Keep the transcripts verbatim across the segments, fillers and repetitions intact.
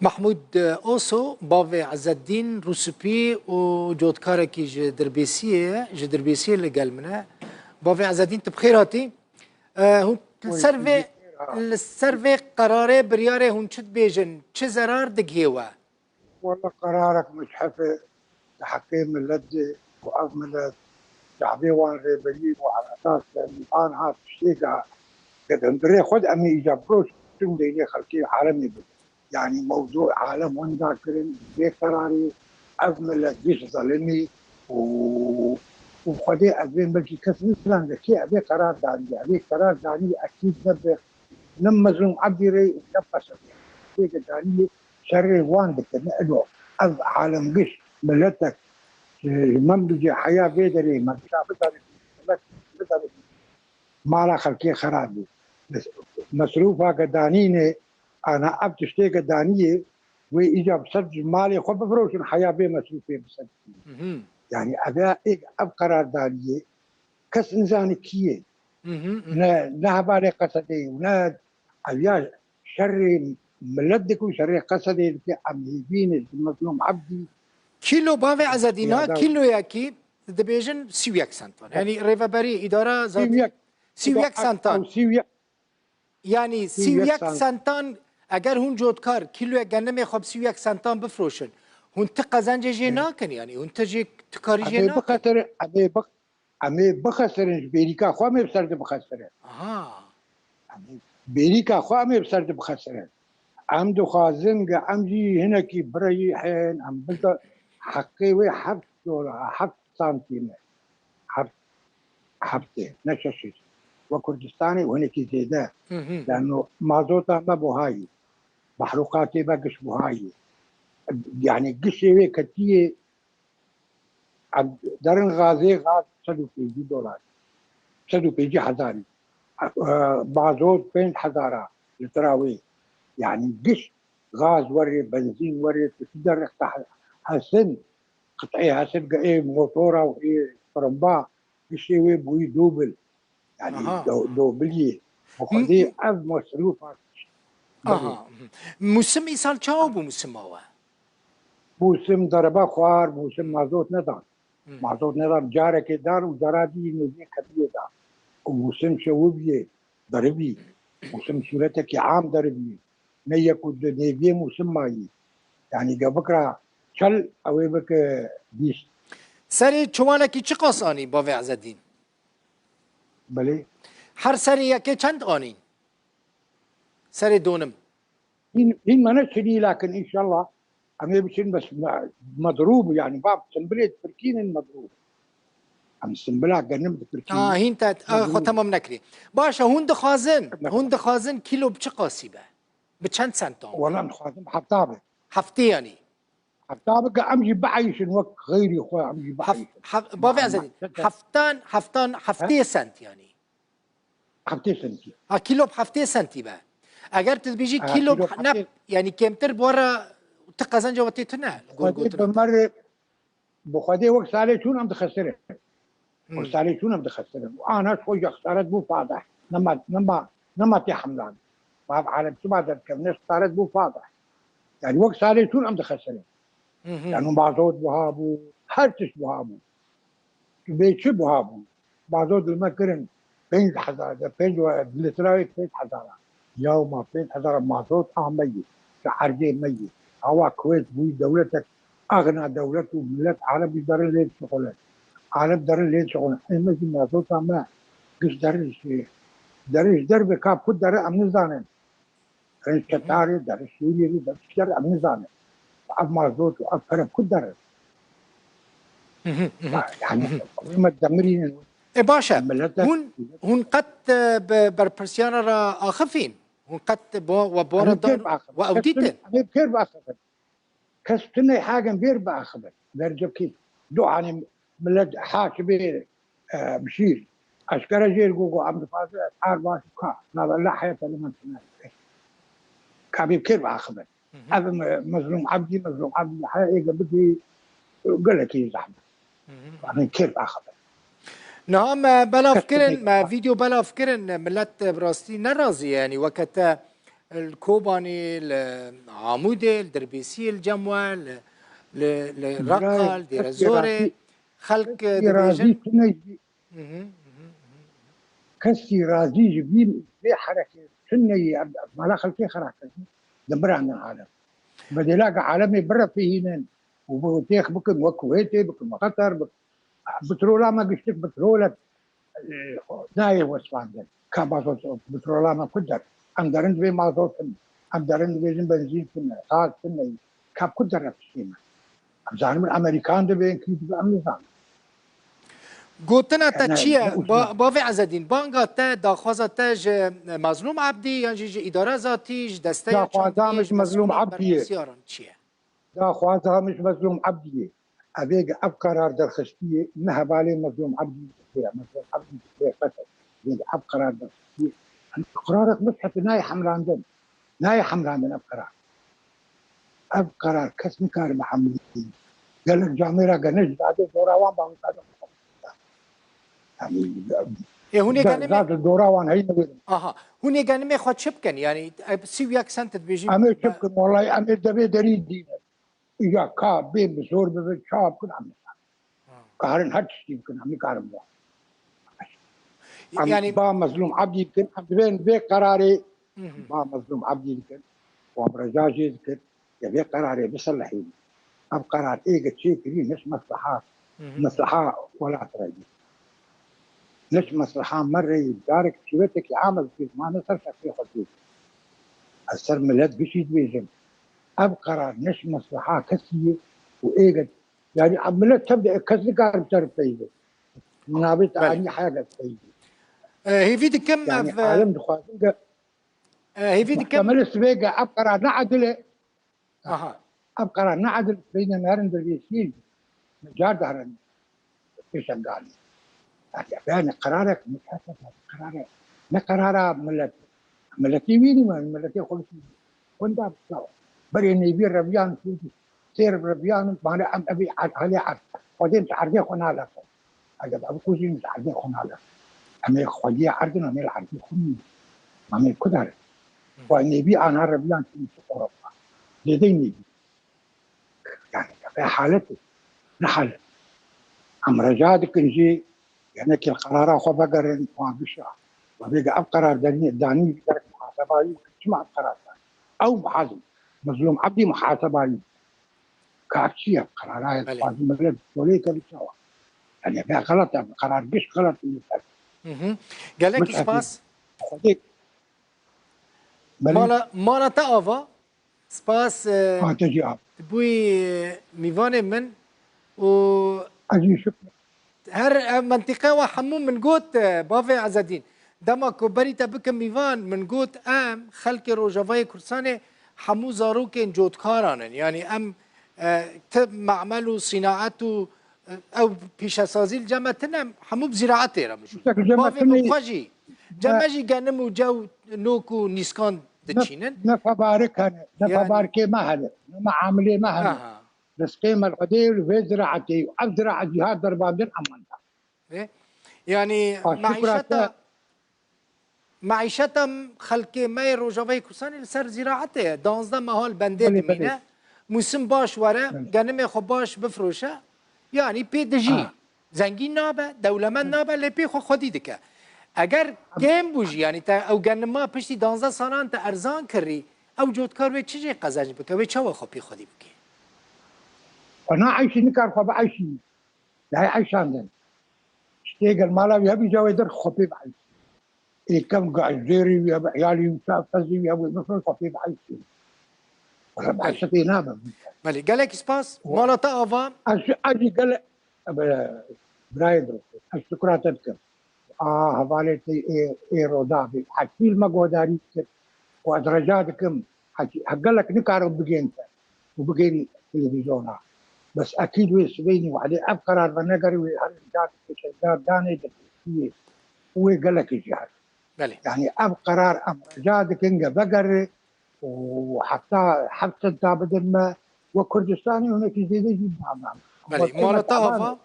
Mahmûd Oso, bavê Ezeddîn Rûsipî û cotkarekî ji Dirbêsiyê ye, ji Dirbêsiyê li gel min e. Bavê Ezeddîn, tu bi xêr hatî. E, hûn li Oy, ser vê, siz de xêr ha. Li ser vê qerarê, biryarê hûn çi dibêjin? Çi zerar digihê we? Wala qerarek muzhef e, di heqê milet de û ev milet, çavê wan rêberî û esas de û anha tiştêka ke di hundirê xwe de em ê îca biroşin, deynê xelkê alemê bidin. Yanî mewzû alem wenda kirin, vê qerarê ev milet giş zelimî û, û Xwedê ez vê belkî kes nizan de kê evê qerar daniye. Evê qerar daniye ekîd ne bi, ne Mezlûm Ebdî rê û ne Qesedê. Têke daniye şerê wan dike, ne elo. Ev alem giş, miletek, e, ji min bicê heya vê derê, me bişa bidarê, milet bidarê. Mala xelkê xera bû. Mes-, mesrûfa ke danîne, ana ev tiştê ke daniyê, wê îca bi ser ji malê xwe bifiroşin, heya vê mesrûfê bi ser. Mhm. Yanî ev ya êk ev qerar daniyê, kes nizane kî ye. Mhm, mhm. Ne, ne hevalê Qesedê û ne ev ya şerê milet dike û şerê Qesedê dike, em hêvî ne ji Mezlûm Ebdî. Kîlo bavê Ezedîn ha, Ya da- kîloyekî dibêjin sî û yek sentan. Yanî rêveberî, îdara zatî Sî û yek. Sî û yek sentan. Ew sî û yek. Yanî sî û yek sentan, eger hûn cotkar kîloyek genimê xwe bi sî û yek sentan bifroşin, hûn ti qezencê jê Hı. nakin, yanî hûn ti jê, ti karî jê Em ê nakin. Bixesirin, em ê bix-, em ê bixesirin, ji bêrîka xwe em ê bi ser de bixesirin. Aha. Em ê bêrîka xwe em ê bi ser de bixesirin. Em dixwazin ge em jî hinekî bireyî hên, em bide heqê wê heft dolar, heft santîm e. Heft, heftê, ne şeşê. We Kurdistanê û hinekî zêde. Hı hı. Lano mazota me buhayî. Mehrûqatê me giş buhayî. Yanî gişê wê ketiyê, em derin gazê, gaz sed û pêncî dolar. Sed û pêncî hezarî. E, mazot pênc hezara litra wê. Yanî giş gaz werê, benzîn werê, tu çi derê hesin, qit'ê hesin, ge ê motora û ê firmba, gişê wê bûyî dobil. Yanî Aha. do-, dobiliyê. Bi xwedê M-, m-, ev mesrûfa Aha. Belê. Mûsim îsal çawa bû mûsima we? Mûsim derebe xwar, mûsim mazot nedan. Hmm. Mazot nedan, carekê dan û cara dî nêzî qediyê dan. Û mûsim şewibiyê deribî. Mûsim sûretekî am deribî. Ne yek û du nêviyê mûsim mayî. Yanî ge bikira çel, ew ê bike bîst. Serê çiwanekî çiqas anî bavê Ezedîn? Belê. Her serê yekê çend anîn? Serê donim. Hîn, hîn me ne çinî, lakin înşallah em ê biçin bes me-, medrûb, yanî va simbilê dipirkînin medrûb. Em simbila genim dipirkînin. Ha, hîn te, a, xwe Medrûb. Temam nekirî. Baş e, hûn dixwazin, Medrûb. Hûn dixwazin kîlo bi çi qasî be? Bi çend sentan be? Wela em dixwazin bi hefta be. Heftê yanî? Hefta be, em jî bieyşin wek xeyrî xwe, em jî Hef-, bieyşin. hef-, bavê Ezedî, heftan, heftan, heftê sent yanî. Heftê sentî. Ha, kîlo bi heftê sentî be. Eger tu dibêjî Ha, kîlo kîlo bi ne, heftê. Yanî kêmtir bi we re ti qezenca we tê tune, li gor Xwedê gotina bi te. Mer, bi Xwedê wek salê çûn em dixesirin. Hmm. Wek salê çûn em dixesirin. Û ana ji xwe jî xesaret bû fadeh. Nema, nema, nema tê hemlan. Bav alem çima derkevne xesaret bû fadeh. Yanî wek salê çûn em dixesirin. Hı hı. Yanî mazot buha bû, her tişt buha bû. Tu bê çi buha bû? Mazot li me kirin pênc hezar, pênc we-, lîtrayê pênc hezar a. Yaw ma pênc hezar a mazot a me yê. Ji erdê me yê. Awa Kuweyt bûyî dewletek, exna dewlet û milet alem jî derin lê dişixulin. Alem derin lê dişixulin. Ê me jî mazota me giş derin jî, derin ji derve ka ku derin em nizanin. Ev Hı hı. Ketarê de, Sûriyê de, de, piçer em nizanin. Ev mazot û ev pere ku derin? Hı hı, hı hı. Yani, Hı hı. Ew me demirînin. E, baş e. Millet de Hûn, hûn qet, e, bi berpirsiyana re axifîn? Hûn qet bo-, we bona Em ê dan, kêr biaxivin. we ew Kes dîtin? Em ê kêr biaxivin. Kes tune hagen vêr biaxivin. Vercekî. Du anî millet haşibê, e, bişîr. Eşkere jêr go, go, em dixwazin esar baş ka. Na la heyete li me tune. Ka bê kêr biaxivin. Hı hı. Ev me-, Mezlûm Ebdî, Mezlûm Ebdî, he, êge bidî, gelekî zehmet. Hı hı. Em ê kêr biaxivin. Niha me belav Kes kirin, tune me vîdeo belav kirin, millet bi rastî nerazî ye, yanî weke te Li Kobanê, li Amûdê, li Dirbêsiyê, li cem we, li, li, li Reqa, li Dêrezorê, xelk dibêjin. Kesî razî ji vî, vê herekê tune yî, mala xelkê xera kirin, dimirandin alem. Bedêla ke alemê birefihînin û bi têx bikin, wek Kuwêtê bikin, wek Qeter bikin. Petrola me giştik, petrolek, e, nayê wesfandin. Ka mazot, petrola me ku der? Em derin divê mazot tune. Em derin dibêjin benzîn tune, gaz tune. Ka ku der tiştê me? Em zanin Amerîkan dibên kî dibe, em nizanin. Gotina te çi ye? Ba-, bavê Ezedîn, banga te, daxwaza te ji Mezlûm Ebdî yan jî ji îdara zatî, ji desteyê çandiniyê, ji Mezlûm Ebdî ye? Berpirsiyaran çi ye? Daxwaza min ji Mezlûm Ebdî ye. Evê ge ev qerar derxistî ye, ne hevalê Mezlûm Ebdî ye, Mezlûm Ebdî ye, qet e. Evê ge ev qerar derxistî ye. Em qerarek mishete nayê hemrandin. Nayê hemrandin ev qerar. Ev qerar kes nikare bihemilî. Gelek camêra gene ji dadê zora wan ba wî kare. Yanî, Ê, hûn ê da-, genimê, da di dora wan heyî newêrin. Aha. Hûn ê genimê xwe çi bikin? Yanî, e, sî û yek sent dibêjî. Em ê çi bikin? Wallahî em ê devê derî dînin. Îja ka bê bi zor bibe, çawa bikin em nikarin. Ha. Karin her tiştî bikin, em nikarin bikin. Em yanî ba Mezlûm Ebdî bikin, em divên vê qerarê, hı hı, ba Mezlûm Ebdî dikin, û em reca jê dikin, ya vê qerarê biselehînin. Ev qerar ê ge çêkirî ne ji mesleha, hı hı, mesleha welat re ye. Ne ji mesleha me re ye. Carek çîretekî a me dibêjim, ma ne ser şexsê xwe dibêjim. Ez ser milet gişî dibêjim. Ev qerar ne ji mesleha kesî ye û ê ge, yanî, ev milet tev de kes nikare bi ser peyve. Nabê te, belê, anî heya ge peyve. E, hêvî dikim, yanî, ev, e, alem dixwazin ge, e, hêvî dikim, muhtemel e sibê ge ev qerar ne edil e. Aha. Ev qerar ne edil, beyne nerin derbêsiyê, car darin pêşengalî. Yani, yani qerarek muhasebe, qerarek, ne qerara millet. Milletê wî nî, miletê xwe wenda berê nêvî reviyan, sêr reviyan, mane em evî halê erd. Xwedên ji erdê xwe naleqin. Eger ev ku jî ji erdê xwe nale. Em ê xwediyê erdin, em ê li erdê xwe nînin. Em ê ku derin? Xwe nêvî ana reviyan tînin Ewropa. Lê dey nêvî. Yani, vê halet e. Ne halet. Em reca dikin jî, yani, ki qerara xwe vegerin, wan bişa. Ve vêga ev qerar derî, danî gerek muhasebayî, çima ev qerar danî? Ew muhaseb-, Mezlûm Ebdî muhasebayî. Ka çi ye? Qerara ye, belê, dixwazin millet tolê kevî çawa? Yani, vê xelet e, qerar giş xelet e. Hı hı. Gelekî spas. Xwedê. Belê. Mala, mala te ava. Spas, e, ha, te jî ava. Bûyî, e, mîvanê min û ez jî şikir. Her ev mentiqe we hemû min got, e, bavê Ezedîn. Dema ku berî te bikim mîvan, min got, em xelkê Rojavayê Kurdistanê hemû zarokên cotkaran in. Yanî em, e, tib, memel û sînaet û, e, ew pîşesazî li cem me tine, hemû bi zîraetê re mijûl. Bavê min xwe jî, cem me jî genim û cew, nok û nîskan diçînin. Ne, ne febarik hene, ne, yani, febarikê me hene, ne meamilê me hene. Aha. Rizqê me li Xwedê li vê ziraetê û ev ziraet jî hat derbandin eman da. Ê, yanî, ha, şukra meîşeta, te, meîşeta xelkê me yê Rojavayê Kurdistanê li ser zîraetê ye. Danzdeh meha li bendê, belê, dimîne. Belê. Mûsim baş were, belê, genimê xwe baş bifroşe. Yanî pê dijî. Ha. Zengîn nabe, dewlemend nabe, lê pê xwe xwedî dike. Eger kêm bû jî, yanî te ew genima piştî danzdeh salan te erzan kirî, ew cotkar wê çi jê qezenc bike, wê çawa xwe pê xwedî bike? Xwe na eyşî nikar xwe bi eyşî. Nayê eyşandin. Ştê gel mala wî hebî, cawê der xwe pê bi eyşî. Êkem ga zêrî wî hebe, eyalî wî, çar fezî wî hebe, wê bifir xwe pê bi eyşî. Wala bi eyşe pê nabe. Belê, gelek spas. Mala te ava. Ez, ez jî gele-, be-, birayê dost, ez şukra te dikim. A, hevalê te ê, ê Rodavê. Hekî li me guhdarî dikir. Û ez reca dikim, hekî, he gelek nikarin bigên te û bigên televîzyona. Bes ekîd wê sibênî wadê ev qerar venegere wê her car pêşengdar danê destpêkiyê û wê gelekê jî her. Belê. Yani ev qerar em reca dikin ge vegere û heta heft senta bidin me. We Kurdistanê hinekî zêde jî binadan. Belê, mala te ava.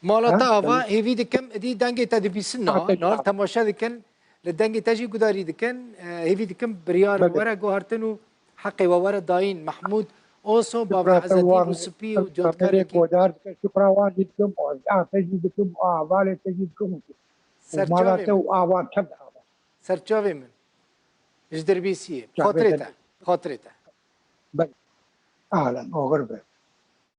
Mala te ava, hêvî dikim, êdî dengê te dibîsin niha, niha temaşe dikin. Li dengê te jî gudarî dikin. E, hêvî dikim biryar Belê. were guhartin û heqê we were dayîn. Mehmûd Oso, bavê Şukran te Ezetîn wan û Spî û kamerê cotkarekî. Godar dike. Şukran wan jî dikim. Ya te jî dikim. Avalê te jî dikim. Û mala Serçavê te min. û avan te diavan. Serçavê min. Ji Dirbîsiyê. Çavê Xatirê te. te. Xatirê te. Belê. Ahlan, oxir be.